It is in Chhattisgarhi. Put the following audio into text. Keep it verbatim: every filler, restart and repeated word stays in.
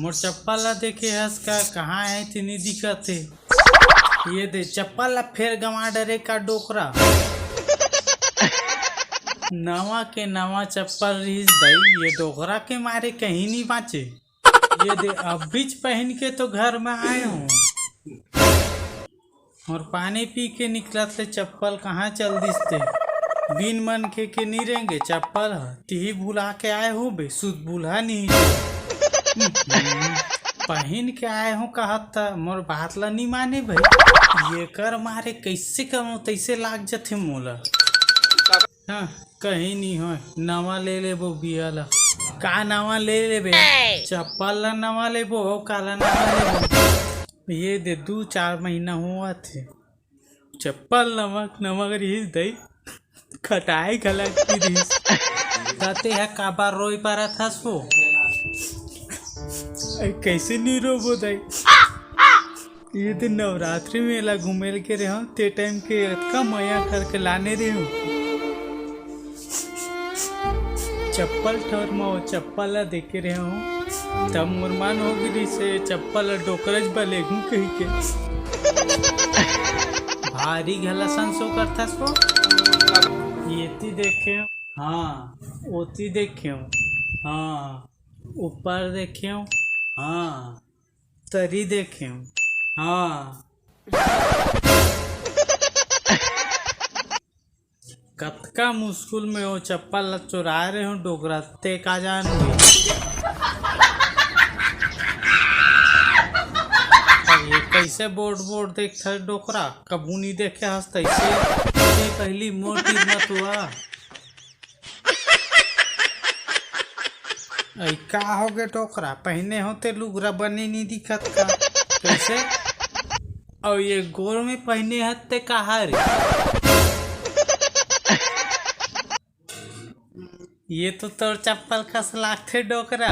मोर चप्पल ला देखे हस का? कहाँ हे ते नी दिखत हे। ये दे चप्पल ला फेर गंवा डरे का डोकरा। नवा के नवा चप्पल रिहिस दई, ये डोकरा के मारे कहीं नी बाँचे। ये दे अभीच पहिन के तो घर में आए हूँ। मोर पानी पी के निकलत ले चप्पल कहाँ चल दिस ते? बिन मन के, के नी रेंगे चप्पल ह। तिही भुला के आए हो बे, सुध भुला नहीं। पहिन के आए हो कहत त मोर बात ला नी माने भाई। येकर मारे कैसे करो तैसे लाग जथे मोला। हाँ, कहीं नहीं होय, नवा ले लेबो बिया ला। का नवा ले लेबे? चप्पल ला नवा लेबो, अउ काला नवा लेबो? ये दे दू चार महीना होवत हे, चप्पल नवा नवा रिहिस दई, खटाई घलक की रिहिस। त तेहा काबर रोई पारत हस वो? अरे कैसे नी रोबो दई? ये दिन नवरात्रि में एला घूमे के रेहो, ते टाइम के अतका मया करके लाने रेहो। चप्पल ठौर में वो चप्पल ला देखे रेहो, तब मोर मन हो गिस से चप्पल ला डोकरच बलेगू कही के। भारी घला संसो करथस वो। येती देखे, हाँ, ओती देखे, हाँ, ऊपर देखे, हाँ, तरी देखे, हाँ। कतका मुश्किल में वो चप्पल ला चुराए रेहो डोकरा, ते का जान। अब ये कैसे बोर्ड बोर्ड देखत हे डोकरा, कभू नी देखे हस तैसे। ते पहली मोटी मत हुआ। अई का हो गे डोकरा, पहिने हो ते लुगरा बने नी दिखत का? कैसे? अउ ये गोड़ में पहिने हस ते कहा रे? ये तो तोर चप्पल कस लागथे डोकरा।